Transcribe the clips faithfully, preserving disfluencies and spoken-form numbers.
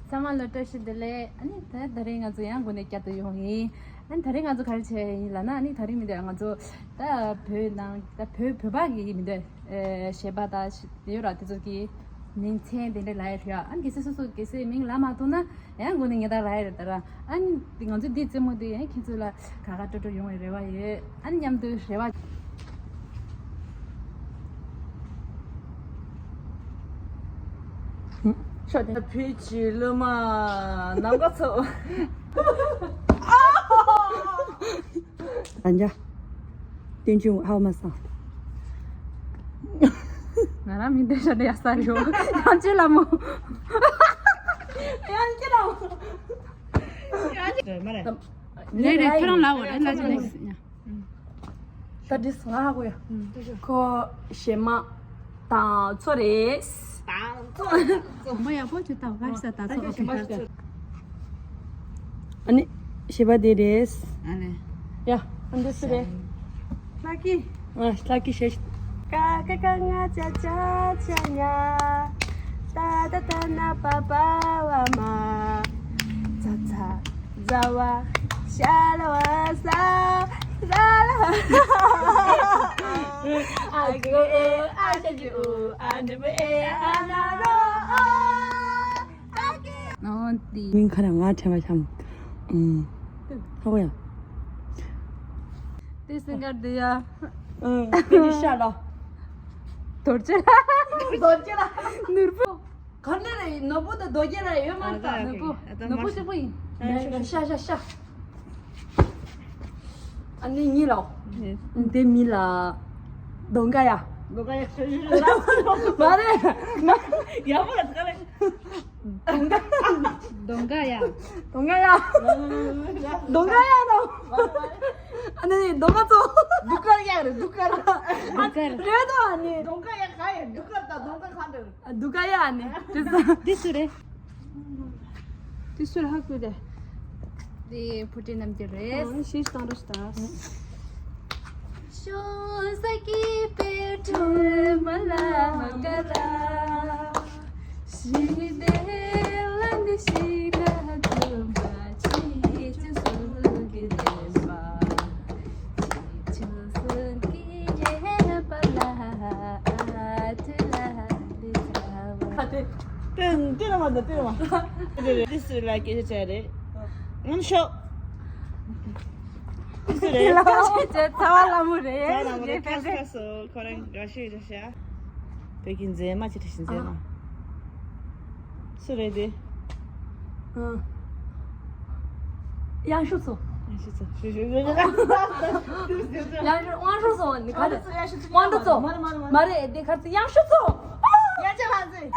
ཚང་མ་ལ་བཀྲ་ཤིས་བདེ་ལེགས། ཨ་ནི་ད་དེ་རིང་ང་ཚོ་ཡང་སྒོ་ནས་བསྐྱར་དུ་ཡོང་ཡིན། ཨ་ནི་དེ་རིང་ང་ཚོ་ག་རེ་བྱས་ཡིན་ལབ་ན། ཨ་ནི་དེ་རིང་མི་འདུག་ང་ཚོ་ད་བོད་ནང་ད་བོད་བོད་པ་གི་མི་འདུག་ཨེ་གཞས་པ་དང་ཡོད་ར། དེ་ཚོ་གི་མིང་མཚན་དེ་འདྲ་ལབ་ཡ་རེད་ཡ། ཨ་ནི་གལ་སྲིད་སོ་སོ་གལ་སྲིད་མིང་ལབ་མ་ཐུབ་ན་ཡང་སྒོ་ནས་ངེས་ད་ལབ་ཡ་རེད་ད་ར། ཨ་ནི་ང་ཚོ་འདི་རྩེད་མོ་འདི་ཡང་ཁྱེད་ཚོ་ལ་དགའ་དགའ་སྤྲོ་སྤྲོ་ཡོང་བའི་རེ་བ་ཡོད། ཨ་ནི་མཉམ་དུ་རེ་བ། ཤོག་དེ། བོད་ཀྱི་གླུ་མ་ནམ་མཁའ་ཚོ། ཨ་ཡ། བསྟན་ཆུང་ཧ་མ་སང་། ང་རང་མིང་དེ་ཤ་དེ་ཡ་ས་རེད། ཡང་ཅི་ལ་མོ། ཡང་ཅི་ལ་མོ། ཡང་ཅི་ལ་མོ། རེད་རེད། ཁྱོད་རང་ལབ་འོ་རེད། ལ་ཅི་ནས་ཡ། ད་འདི་ང་ཧ་གོ་ཡ། ཁོ་གཞས་མ་དང་ཚོ་རེད། དང་ཚོ་རེད། མོ་ཡག་པོ་ཅིག་ལྟ་བ་ག་རེ་ཟ། ད་ཚོ། ཨོ་ཁེ། ཨ་ནི་གཞས་པ་དེ་རེད། ཨ་ནི། ཡ། ཨ་འདི་སུ་རེད། ལྷ་སྐྱིད། ཨ་ལྷ་སྐྱིད་ཞེས། ཀ་ཀ་ཀ་ང་ཅ་ཅ་ཅ་ཉ། ཏ་ཏ་ཏ་ན་པ་པ་བ་མ། ཚ་ཚ་ཛ་བ་ཤ་ལ་བ་ས་ཟ་ལ་བ། ཨ་གི་ཨེ་ཨ་ཤ་གི་ཨུ་ཨ་འདི་མ་ཨེ་ཨ་ན་རོ་ཨ། ཨོ་ཏི། མིང་ཁ་ར་ང་དྲན་པ་ཤམ། ཨུམ། ཧ་གོ་ཡ། དེ་སེང་གར་དེ་ཡ། ཨུམ། དེ་ནི་ཤ་ལ། རྡོ་རྗེ་ལ། རྡོ་རྗེ་ལ། ནོར་བུ། ག་ནས་རེད། ནོར་བུ་དང་རྡོ་རྗེ་ལ་ཡོད་མ་རེད་ད། ནོར་བུ། ནོར་བུ་གཅིག་པུ་ཡིན། ཤ་ཤ་ཤ། ཨ་ནི་གཉིས་ལ། དེ་མི་ལ། གདོང་ཁ་ཡ། གདོང་ཁ་ཡ། མ་རེད། ཡག་པོ་ལ་དཀའ་ལས། གདོང་ཁ། གདོང་ཁ་ཡ། གདོང་ཁ་ཡ། གདོང་ཁ་ཡ་ནོ། ཨ་ནི་གདོང་ཁ་ཚོ། གདུགས་དཀར་ཡ་རེད། གདུགས་དཀར། གདུགས་དཀར། རེད་དོ། ཨ་ནི་གདོང་ཁ་ཡ་ག་ཡ། གདུགས་དཀར་དང་གདོང་ཁ་གང་འདྲ། གདུགས་དཀར་ཡ། ཨ་ནི་དེ་སུ་རེད། དེ་སུ་རེད། ཧ་གོ་རེད། དེ་བུ་ཁྲིད་རྣམ་རྒྱལ་རེད། ཨ་ཤེས་བཏང་རོགས་ད། ཤོ་ས་ཀི་པེ་ཁྲོད་མ་ལ་མ་ཀ་ར། ཤི་དེ་ལ་ནི་ཤི་ལ་དུ་མ་ཆི་ཆུ་སུ་གི་དེ་མ། ཆི་ཆུ་སུ་གི་རེ་པ་ལ་ཨ་ཐུ་ལ་ལི་ཚ་བ། ཏན་ཏན་མ་ད་ཏན་མ། དེ་སུ་ལ་སྐད་ཆ་བྱ་རེད། ངམ་ཤོག་དེ་སུ་རེད། ལ་ཅེ་ཚ་བ་ལ་མོ་རེད། ཚ་བ་ལ་མོ་རེད། ཁ་ཁ་སོ་ཁོ་རང་འགའ་ཤས་བྱ་ཤ། བོད་ཀྱི་མཛེས་མ་ཅི་བྲིས་ཤིང་མཛེས་མ། སུ་རེད་དེ། ཨ། དབྱངས་ཤུག་ཚོ། དབྱངས་ཤུག་ཚོ། ཞུ་ཞུ་ཞུ་ཞུ། དབྱངས་ཤུག་དབང་ཤུག་ཚོ་ནི་ག་རེ། དབང་ཤུག་ཚོ། མ་རེད་དེ་ག་རེ། དབྱངས་ཤུག་ཚོ། དབྱངས་ཅན་ལྷ་མཛེས།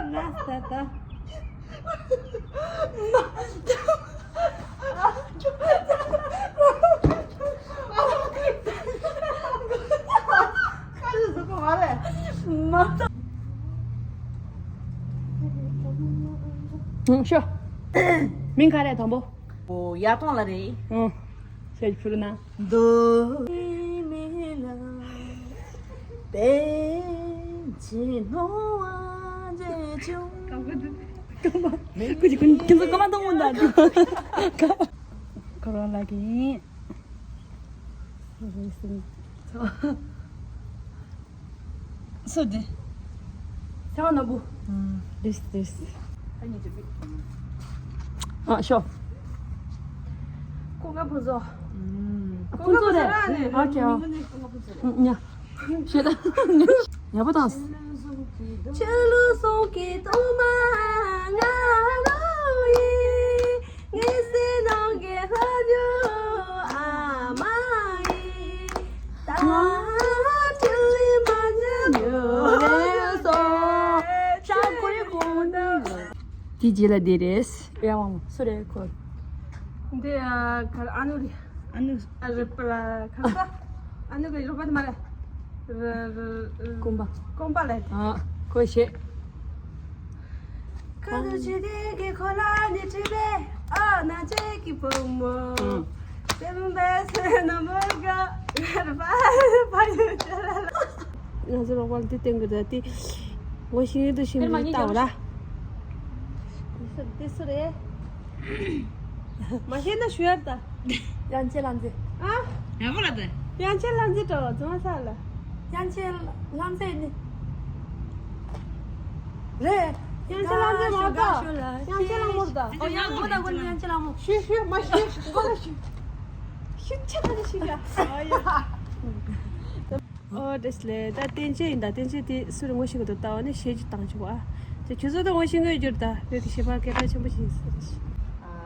ལ་ས་ད། ཤོ། མིང་ག་རེ་དང་པོ། ཨོ་ཡ་ཏོང་ལ་རེད། ཨོ། ཤ་ཕུར་ན། དོ་མི་ལ་པེ་ཅི་ནོ་ཨ་ཇེ་ཅུ། ཀུ་ཅི་ཀུན་ཀུན་ཙོ་ཀ་མ་ཏོང་མོ་ད། ཁོ་རང་ལ་གི། སུ་དེ། ཚེ་དབང་ནོར་བུ། ཨུམ། དེས་དེས། ཨ་ཤོ། ཀུན་དགའ་ཕུན་ཚོགས། ཨུམ། ཀུན་དགའ་ཕུན་ཚོགས་རེད། ཨ་ཁེ་ཨ། ཀུན་དགའ་ཕུན་ཚོགས་རེད། ཉ། ཤེས་ད། ཉ་པོ་དང་། ཆུ་ལུག་ཟུང་གི་གཏོར་མ་ང་རང་ཡིན། ངའི་སེམས་ནང་གི་ལྷ་ཆུ་ཨ་མ་ཡིན། ད་ཆུ་ལི་མ་ཉམས་ཡོད་རེད་སོ། ཤ་ཁོ་རེ་ཁོ་ན། དེ་རྗེས་ལ་དེ་རེད། ཡ་མ་མ་སུ་རེད་ཁོ། འདི་ཨ་གར་ཨ་ནུ་རེད། ཨ་ནུ། ཨ་རེད་པ་ལ་ཁ་ས། ཨ་ནུ་གི་རོགས་པ་དེ་མ་རེད། ར་ར་ར། ཀོམ་པ། ཀོམ་པ་ལ། ཨ་ཁོ་ཤེས། ཀ་དུ་ཆི་དེ་གི་ཁོ་ལ་ནི་ཁྲི་ལེ། ཨ་ན་ཅེ་གི་ བུ་མོ། ཨང་། སེམས་པ་སེམས་ནམ་ག་ང་ར་པ་པ་ཡོད་ཅ་ལ་ལ། ང་ཚོ་རོགས་པ་ལ་དེ་བསྟན་གི་རེད་དེ། ངོ་ཤེས་ཡོད་དུ་ཤེས་མི་ཡོད་ལྟ་བ་ལ། དེ་སུ་རེད། མ་ཤེས་ན་ཞུ་ཡ་ད། དབྱངས་ཅན་ལྷ་མཛེས། ཨ། ཡག་པོ་ལ་ད། དབྱངས་ཅན་ལྷ་མཛེས་འགྲོ་རྫོང་ས་ལ། དབྱངས་ཅན་ལྷ་མཛེས་ནི། རེད། དབྱངས་ཅན་ལྷ་མཛེས་མ་ད། དབྱངས་ཅན་ལྷ་མོ་ད། ཨོ་ཡ་མོ་ད་གོ་ནི་དབྱངས་ཅན་ལྷ་མོ། ཞུ་ཞུ་མ་ཞུ་གོ་ལ་ཞུ། ཞུ་ཆ་ད་ནི་ཞུ་ཡ། ཨོ་ཡ། ཨོ་བཀྲ་ཤིས་བདེ་ལེགས། ད་བསྟན་ཆོས་ཡིན་ད། བསྟན་ཆོས་དེ་སུ་རེད་ངོ་ཤེས་གི་འདུག་ལྟ་བ་ནི་ཞེ་ཅིག་བཏང་ཆོག་ཨ། དེ་ཁྱོད་ཚོ་ད་ངོ་ཤེས་གི་ཡོད་རྒྱུ་རེད་ད། དེ་དེ་ཞེ་པ་སྐད་གྲགས་ཆེན་པོ་ཞིག་ཡིན་ས་རེད། ཨ།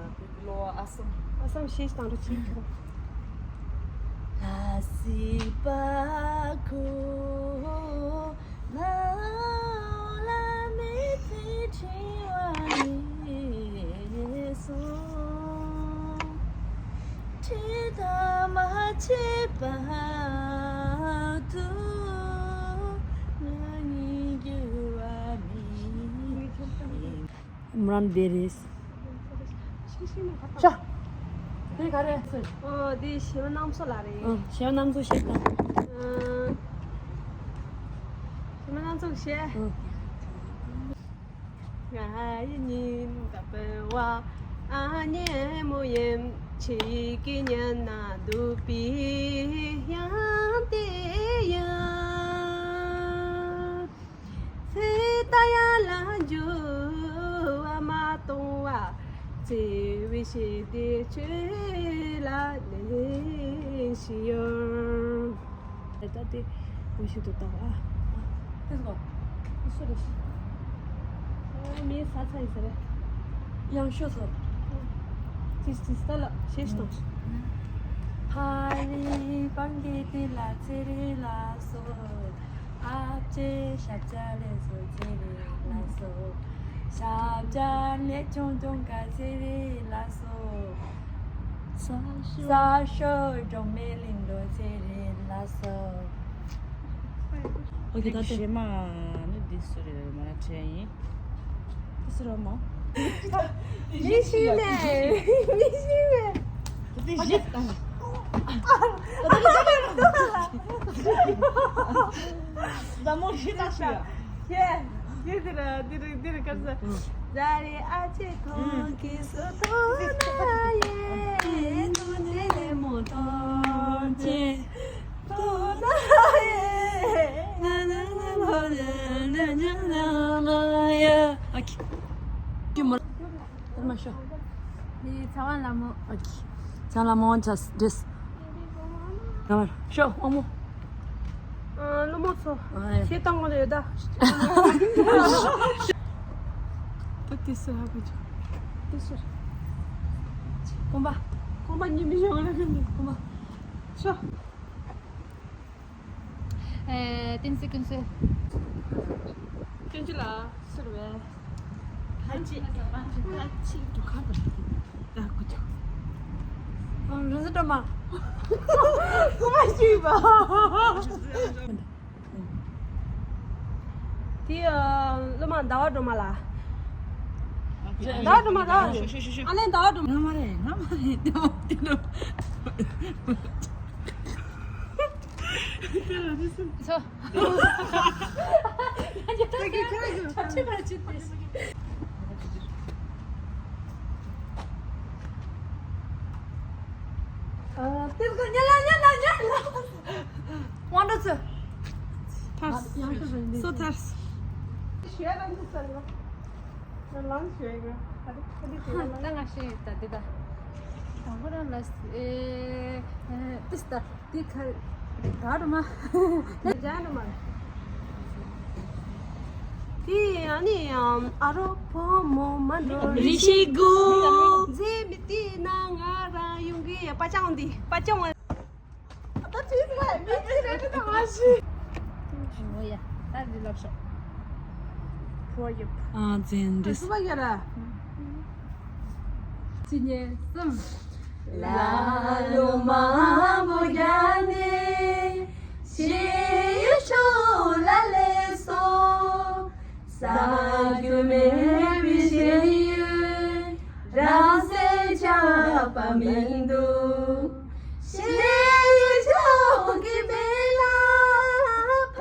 བོད་ཀྱི་གླུ་བ་ཨ་སམ། ཨ་སམ་ཞེ་ཅིག་བཏང་འགྲོ་ཅིག་ཁྱོད། ལྷ་སྲས་པ་ཁོ་ལ་ལ་མི་ཚེ་ཕྲེང་བ་ནས་སོང་། ཁྲིད་ཐག་མ་ཆད་བར་དུ་ང་གཉིས་འགྱུར་བ་མེད། མུ་རམ་བེ་རེས། ཤ། དེ་ག་རེ་ཟེར། ཨོ་དེ་ཞི་བ་གནམ་མཚོ་ལགས་རེད། ཨང་། ཞི་བ་གནམ་མཚོ་ཞེས་དང་། ཨང་། ཞི་བ་གནམ་མཚོ་ཞེས། ཨང་། ང་ཡི་ཉིན་དང་བུ་བ་ཨ་མྱེས་མོ་ཡིན། ཁྱེད་ཀྱི་ཉི་མ་སྡུག་པའི་དབྱངས་དེ་ཡིན། ཚེ་ད་ཡར་ལ་འགྱུར་བ་མ་གཏོང་བར། བརྩེ་བའི་ཞི་བདེ་ཁྱོད་ལ་ལེན་ཞུ་ཡོད། ད་ལྟ་དེ་གོ་ཞིག་ཏུ་བཏང་བ། ཨ། ཨ་སོ་རེ། ཨ་མིའི་ས་ཚ་ཡིན་ས་རེད། ཡང་ཤོ་སོ། ཅིས་ཅིས་ད་ལ་ཤེས་སོང་། ཕ་རི་སྤང་གི་དེ་ལ་ཚེ་རེ་ལ་སོ། ཨ་ཅེ་ཞབས་བཅར་ལས་སོ་ཚེ་རེ་ལ་སོ། ཞབས་བཅར་ལས་ཆུང་ཆུང་ག་ཚེ་རེ་ལ་སོ། ས་ཤོ་སྒྲོལ་མའི་གླིང་དུ་ཚེ་རེ་ལ་སོ། ཨོ་ཁེ་ད་ལྟ་རྗེས་མ་ནི་འདི་སུ་རེད་མ་ན་ཁྲེ་ཡིན། འདི་སུ་རེད་མ། མི་ཤེས་ནས། མི་ཤེས་ནས། འདི་ཞིབ་ད། ད་མོ་ཤི་ད་ཤི་ཡ། ཁྱེད། ཁྱེད་འདི་ར་འདི་ར་འདི་ར་སྐར་ས། ཛ་རེ་ཨ་ཅེ་ཐོང་གི་སུ་ཐོང་ན་ཡེ། ཐོང་ནེ་ལེ་མོ་ཐོང་ཅེ། ཐོང་ན་ཡེ། ན་ན་ན་ལོ་ན་ན་ན་ན་ན་ཡ། ཨ་ཁི། ཁྱི་མོ། ཨ་མ་ཤོ། འདི་ཚ་བ་ལ་མོ། ཨ་ཁི། ཚ་ལ་མོ་ཅས་ཌེས། ད་མར་ཤོ་ཨ་མོ། ཨ་ལོ་མོ་ཚོ། ཨ་ཡ། ཁྱེད་བཏང་གོ་ཡོད་ད། ད་དེ་སུ་ཧ་གོ་ཆོ། དེ་སུ། གོམ་པ། གོམ་པ་ཉི་མི་ཡོང་ལ་གོམ་པ། ཤོ། ཨེ། བསྟན་འཛིན་ཀུན་གསལ། ཀུན་གསལ་ལགས་ཟེར་བས། ཁ་ཅིག་ཁ་ཅིག་ཏུ་ཁ་པར་ད་ཀུ་ཅོ། ཨ། རི་ཟི་སྒྲོལ་མ། ཀུ་མ་ཤི་བ། དེ་ཨ་སློབ་མ་ཟླ་བ་སྒྲོལ་མ་ལགས། ཟླ་བ་སྒྲོལ་མ་ཟླ་བ་སྒྲོལ་མ། ཨ་ལན་ཟླ་བ་སྒྲོལ་མ། ང་མ་རེད་ང་མ་རེད་ཟླ་བ་སྒྲོལ་མ། ཚོ། དབང་འགྲོ་ཚོ། ཐར་སོ། ཐར་སོ། ད་ང་ཤེས་ཡོད་ད་འདི་ད། དང་པོ་རང་ལ་ཨེ་ཨེ་ཏིས་ད། འདི་ག་རེ་ད་རུ་མ། ད་རུ་མ། དེ་ཨ་ནི་ཨ་རོ་ཕོ་མོ་མ་འགྲོ་རི་ཤི་གུ། མཛེས་མི་དེ་ན་ང་རང་ཡོང་གི་ཡ། པ་ཅང་འདི་པ་ཅང་། ད་དུས་ཚོད་མི་དེ་རེ་ད་མ་ཤི། ཞུ་ཡ། ད་འདི་ལབ་ཤོག་ཕོ་ཡིབ། ཨ་ཙེན་རེས། སུ་བ་ཡ་ར། གཅིག་གཉིས་གསུམ། ལ་ལོ་མ་མོ་རྒྱ་ནི། ཤེས་ཡོད་ཤོ་ལ་ལས་སོ། ས་རྒྱུ་མེད་པའི་ཤེས་ཡོད། རང་སེམས་ཆ་ པ་མི་འདུག་ཞེས་ཡིད་འཇོག་གི་མེ་ལ་ཕ་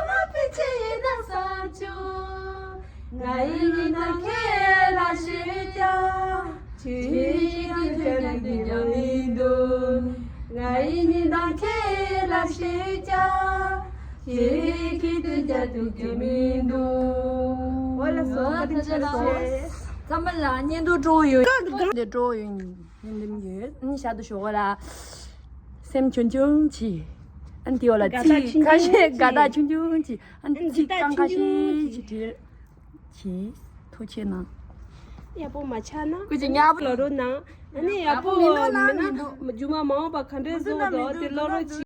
མ་ཕི་ཆེ་ན་ས་ཆུ། ང་ཡི་མི་དང་ཁྱེད་ལ་ཞེས་ཀྱང་ཁྱེད་ཀྱི་དོན་དུ་ཀྱང་མི་འདུག་ང་ཡི་མི་དང་ཁྱེད་ལ་ཞེས་ཀྱང་ཁྱེད་ཀྱི་དོན་དུ་ཀྱང་མི་འདུག་འོ་ལ་སོ་ད་ཆ་ལ་ཚང་མ་ལ་བརྙན་ཐུང་སྤྲོ་ཡོད། འདི་སྤྲོ་ཡོད། ཉིན་རིམ་ཡོད། ཨ་ནི་ཞག་ཏུ་ཞོགས་ལ་སེམས་ཆུང་ཆུང་བྱེད། ཨ་ནི་དེའོ་ལ་ཚིག་ཁ་ཤས་དགའ་རྟགས་ཆུང་ཆུང་བྱེད། ཨ་ནི་ཚིག་རྐང་ཁ་ཤས་ཅིག་བྲིས། གྱིས། ཐུགས་ཆེ་གནང་། ཡག་པོ་མ་ཆགས་ན་ཀུ་ཅི་ཉག་པོ་ལོ་རོ་ནང་ཨ་ནི་ཡག་པོ་མི་ལོ་ན་མི་འདུག་རྒྱུ་མ་མ་འོངས་པ་ག་འདྲས་བཟོ་དོ་དེ་ལོ་རོ་ཅིག